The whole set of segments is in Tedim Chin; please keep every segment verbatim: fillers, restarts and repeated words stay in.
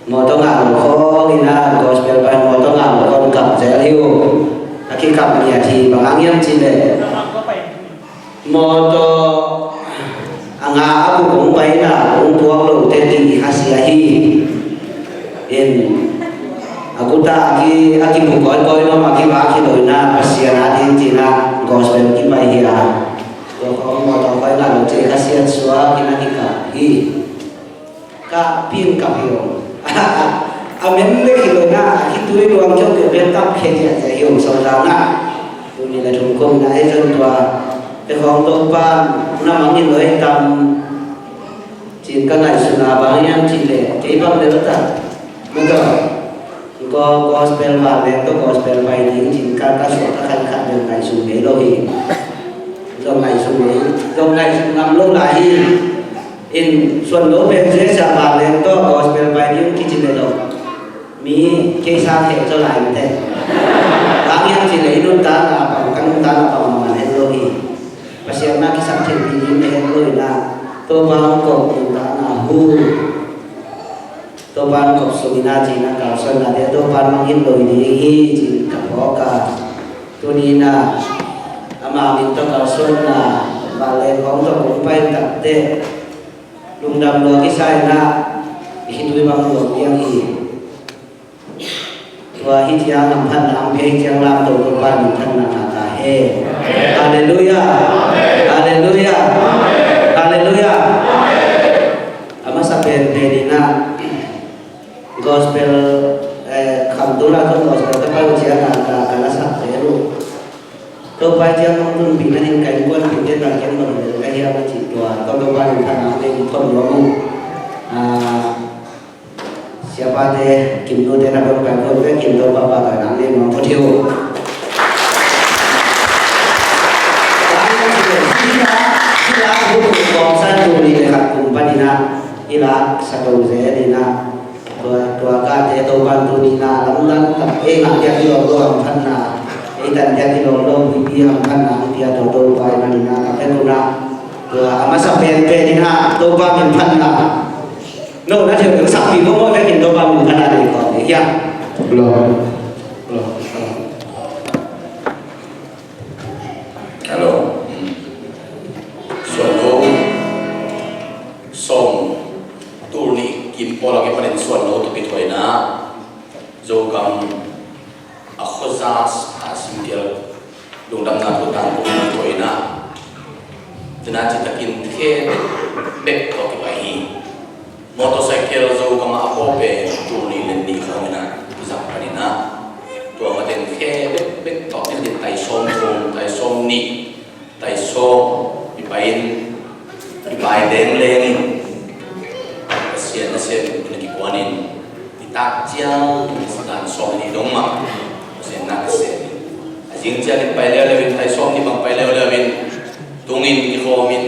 Mawtaw ngah lo khawng in ah, gospel pai mawtaw ngah lo khawng kap zel hi uh. A kikap ngiat hi, bang hang hiam cih leh mawtaw a nga a buk hong pai in ah, hong puak lote tih khasia hi. In, a guta a ki, a kibuk kawikawi mahmah, kibak hi lo in ah, Pasian a ding ci in ah gospel kipai hi a. Tua khawng mawtaw pai ngah lo cih khasiat suak in a kikap hi. Kap pen kap hi ung. A mem bek hi lo in ah, a khitui luang khiaukhiau pen kap khia ziahziah hi ung, sawlna ah. Tuni le thum kum in ah, ei zong tua te khawng Topa'n na mangngilh lo hi tam ci-in ka ngaihsun a, bang hiam cih leh kei bang lel tak, mawtaw, gospel vanleng tawh gospel pai ding ci-in ka, ka suah ka khan khat bel ngaihsun ngei lo hi. Zong ngaihsun ngei, zong ngaihsun ngam lo lai hi. In, suan lo pen Jesu vanleng tawh gospel pai ding kici leh lo, mi kei sang thei zaw lai mite. Bang hiam cih leh i nuntakna bang, ka nuntakna bang, bang man het lo hi. Pasian na kisam thei ding na het lo hi na, Topa hong kop nuntakna hu. Topa hong kop sung in ah ci-in ah kalsuannate Topa hong it lo ding hi ci-in ka phawk a. Tuni in ah ama min tawh kalsuanna vanleng hong tawh kong pai tak teh, lungdam lua kisa in ah, i khitui bang luang piang hi. Tua hi ciang hamphatna hong pia hi ciang lamto Topa minthanna ngah ta hen. Halleluiah. Halleluiah. Halleluiah. A masa penpen in ah gospel, eh, Khamtung ah zong gospel ka pai uh ciang a ka, ka lasak pen uh. Topa ciang hong tunpih nading ka innkuanpihte tang ken bang lel ka hiam a cih tua tawh Topa minthanna hong pia in phot nuam uh. Ah, siapate, Kimnute na peuh pai khawm vekin Topa pahtawi nang nei nuam phot hi uh. Kawmsan tul nih le khat kum panin ah i laksa to zel in ah, tua, tua kate Topa'n tuni in ah lamdang tak, ei ngah piak hi lo lo hamphatna, ei tan piak hi lo lo pipi hamphatna hong pia tua Topa i man in ah, ka pek un ah, tua a masa penpen in ah Topa min phatna no na thei ding sakpih ko maw, vekin Topa min phatna nei kawm ding hiam? Lo. Lo. Hello. Hmm. Suanno sawm, tul nih kim pawl a kipanin suanno tawh kithuaina, Zogam a khuaza a simpial lungdamna thu tangkona kithuaina, tuna citakin khe bek tawh kipai hi. Motorcycle Zogam ah a pawl pen tul nih le nih khawng in ah kizang panin ah, tua maten khe bekbek tawh in din tai sawm thum, tai sawm nih, tai sawm i pai in, i pai lengleng in, Pasian nasem in a kikuan in, i tak ciang in dan sawm nih dong mah Pasian na kisem in. A zing ciangin pai leuleu in, tai sawm nih bang pai leuleu in, tungin kikhawmin,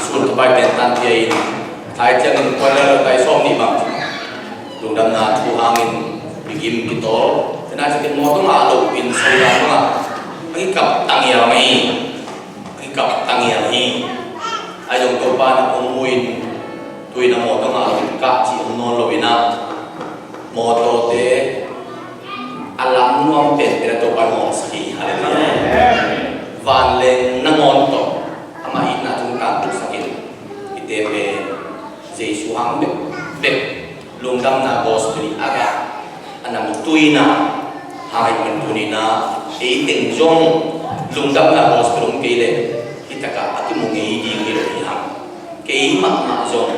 sun ka pai pen tan pia in, tai ciangin kuan leuleu tai sawm nih bang lungdamna thu hangin kigim kitawl. Tena cikin mawtaw ngah lo in sawlna bangah a kikap tangial mah hi. A kikap tangial hi. Ahi zong Topa na hong mu in, tu-in a mawtaw ngah lo in kah cih hong nawn lo in ah, mawtawte a lam nuam penpen a Topa in hong sak hi. Halleluiah. Vanleng nangawn tawh amah itna tungtang tu sak in, hihte pen Jesu hang bekbek lungdamna gospel i ak a, a namtui in ah, hang hi man tuni in ah, ei teng zong lungdamna gospel om kei leh, hi takah a kimu ngei ding hi lo hi hang. Kei mahmah zong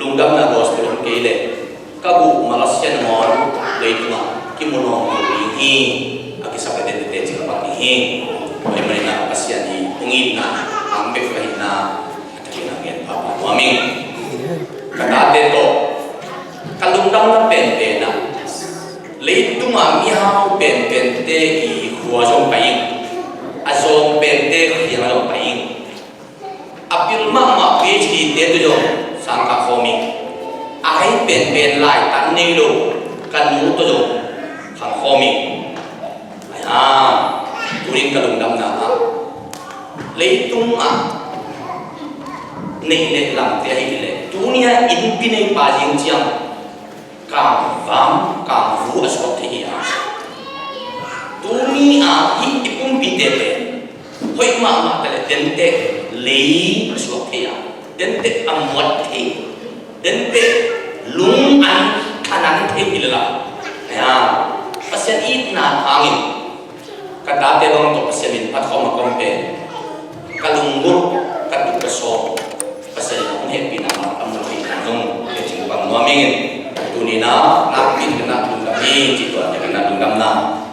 lungdamna gospel om kei leh, ka guh Malaysia nangawn leitungah kimu nawn lo ding hi, a kisap le tete cih ka bang ding hi. Tua ahih manin ah Pasian i hong itna hang bek ka hihna a takin a ngen pha pha nuam ing. Ka tate tawh ka lungdamna penpen ah, leitungah mihau penpente i khua zong pai ing, a zawng pente khiang zong pai ing. A pil mahmah PhD te tawh zong sang khang khawm ing. A hai penpen laitan nei lo ka nu tawh zong khang khawm ing. Ahi hang, tunin ka lungdamna ah, leitung ah neih le lamte ahih leh, tuni a innpi neipa zing ciang kangvam, kangvu a suak thei hi a. Tuni a hih i pumpite pen hoih mahmah ta leh tente lei a suak thei a, tente a muat thei, tente lung an thanan thei hi lel a. Ahi a, Pasian itna hangin ka tate bang tawh Pasian min phat khawm a kawm pen ka lunggulh, ka tuk ka sawm, Pasian in a hong hehpihna bang a mu thei nang zong hei cing bang nuam ing. Tuni na nakpi in ka na lungdam hi ci, tua in ka na lungdamna.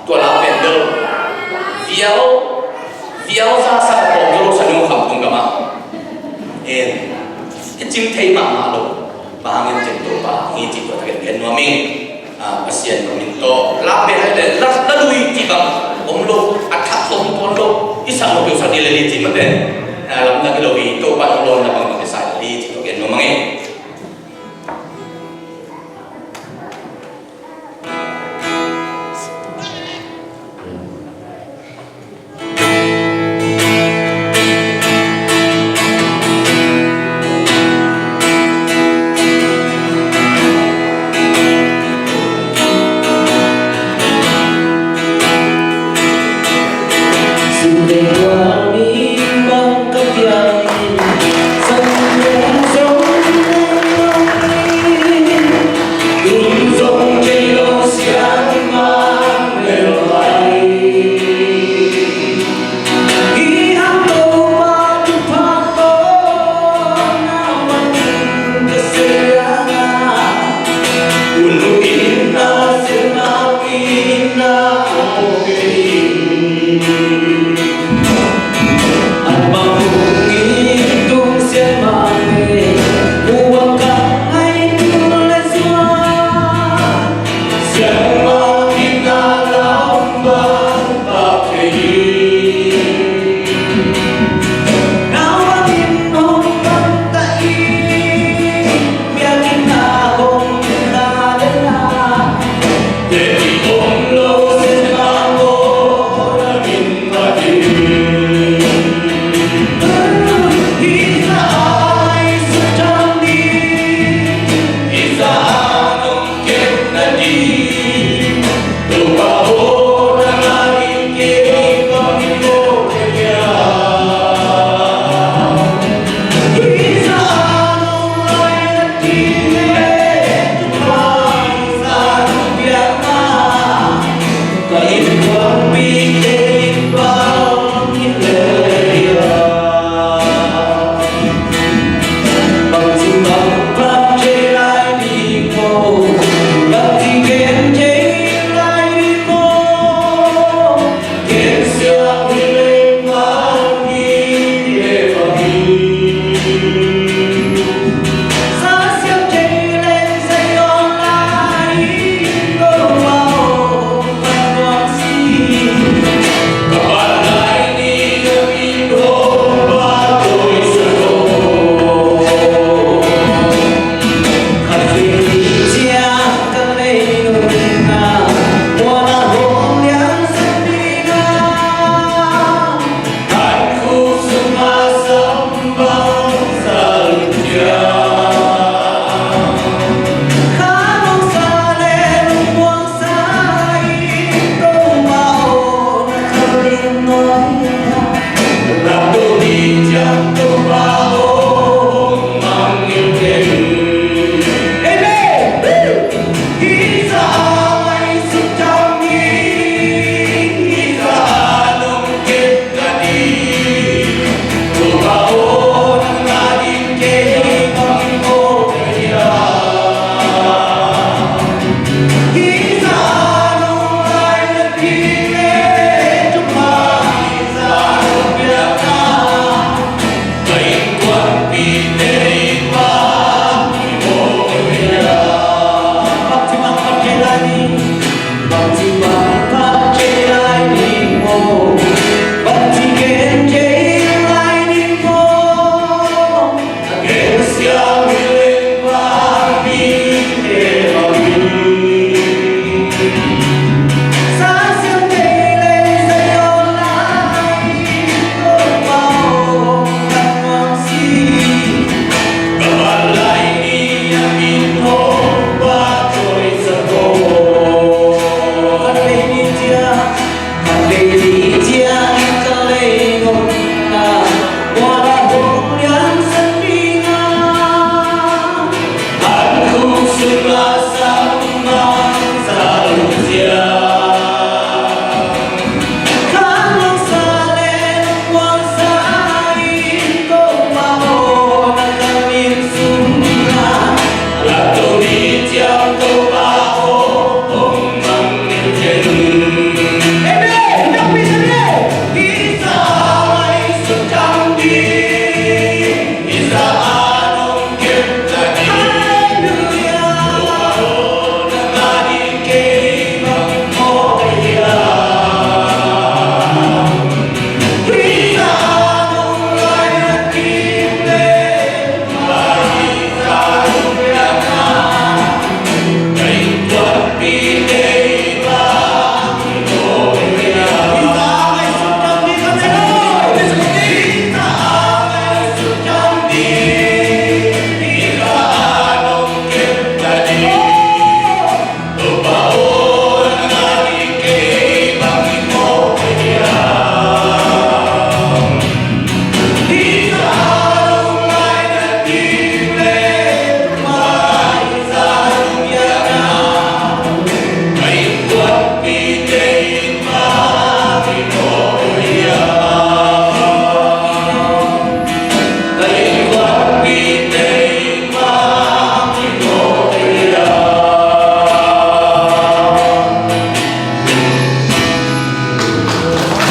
Tua la pen bel viau, viau za sa ka tawm zo lo sa nung kham tung ka mah. En, i cing thei mahmah lo. Bang hangin cing to bang hi ci, tua tak in gen nuam ing. Ah, Pasian min tawh la pen hai le la, la lui ti bang om lo, a thak om tuan lo, i sak lo, i sak ni le li ti mate. Ah, lamdang hi lo hi, Topa hong lawmna bang bang i sa le li ti, tua gen nuam ing.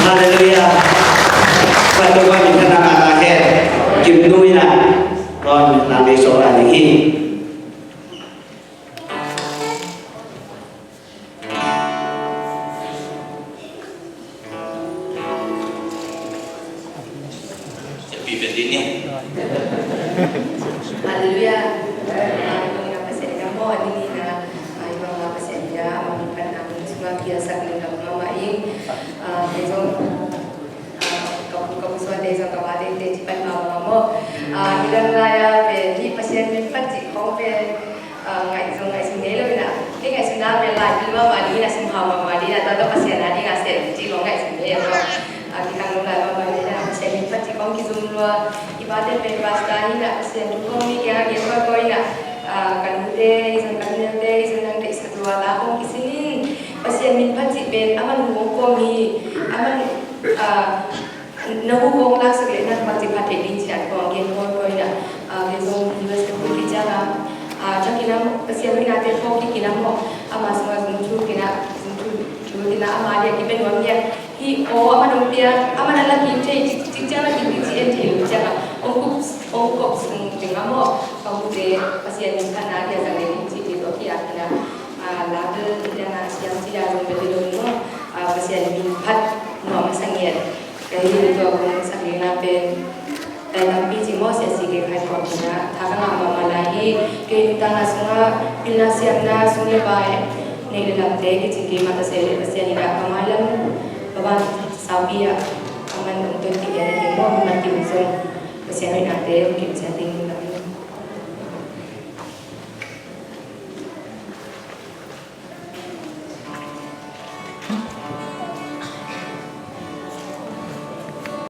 Halleluiah. Tua tua min khat na ngah ta hen. Kim nu in ah tua min khat na ngah suak lai ding hi. Halleluiah. Aa, i bang i na Pasian i na maw, a ni ni na, aa, i bang a Pasian i na, a min phat na mun sungah kiasak ni na mahmah ing. Aa, kei zong, aa, ka pu ka pu suante zong ka pa tete ci phat mahmah maw. Aa, i dan lai a pen hih Pasian min phat cih khong pen, aa, ngaihzong ngaihsun ngei lo in ah, kei ngaihsutna pen lai pi mahmah ding in ah, sum hau mahmah ding in ah, tua tawh Pasian a ding a sem cih khong ngaihsun ngei lo. Aa, kikang lo lai mahmah ding in ah, Pasian min phat cih khong kizum lua. I pate pen pastor hi in ah, Pasian thu khong mi kiang a gen kawikawi in ah, aa, ka nute, i zong ka numelte, i zong nang deihsak lua la khong kisin in, Pasian min phat cih pen a man hong kawm hi, a man, aa, na hu kong laksak leh na bangci phat theih ding ciang kong gen kawikawi in ah, aa, kei zong U S ka pui kik ciang a, aa, thakin a maw, Pasian hoihnate phawk kik in a maw, ama sungah zung thuk in ah, zung thuk, thuk in ah, ama dia kibia nuam dia. Hih aw, aman hong pia, aman a la kik thei, cik, cik ciang la kik ding ci en thei lo ciang a, hong kup, hong kop sung ding a maw, ka hute Pasian min phatna dia zang ding ci ding tawh kiak in ah, aa, la bel ding a siam ci a zong bel ding lo maw, aa, Pasian min phat nuam a sa ngiat. Kei hi tua kong sak ding na pen, tai tampi ci maw, sia si kei khai khuak ding a, tha ka ngah mahmah lai hi. Kei nuntakna sungah pilna siamna sum le pai, neih le lamte kici kei mah ta se leh, Pasian in ah ka mailam, ka van saupi ah, ka man ong ton kik lian a kei maw, mi man kim zong, Pasian hoihnate ong kim ciat ding lam.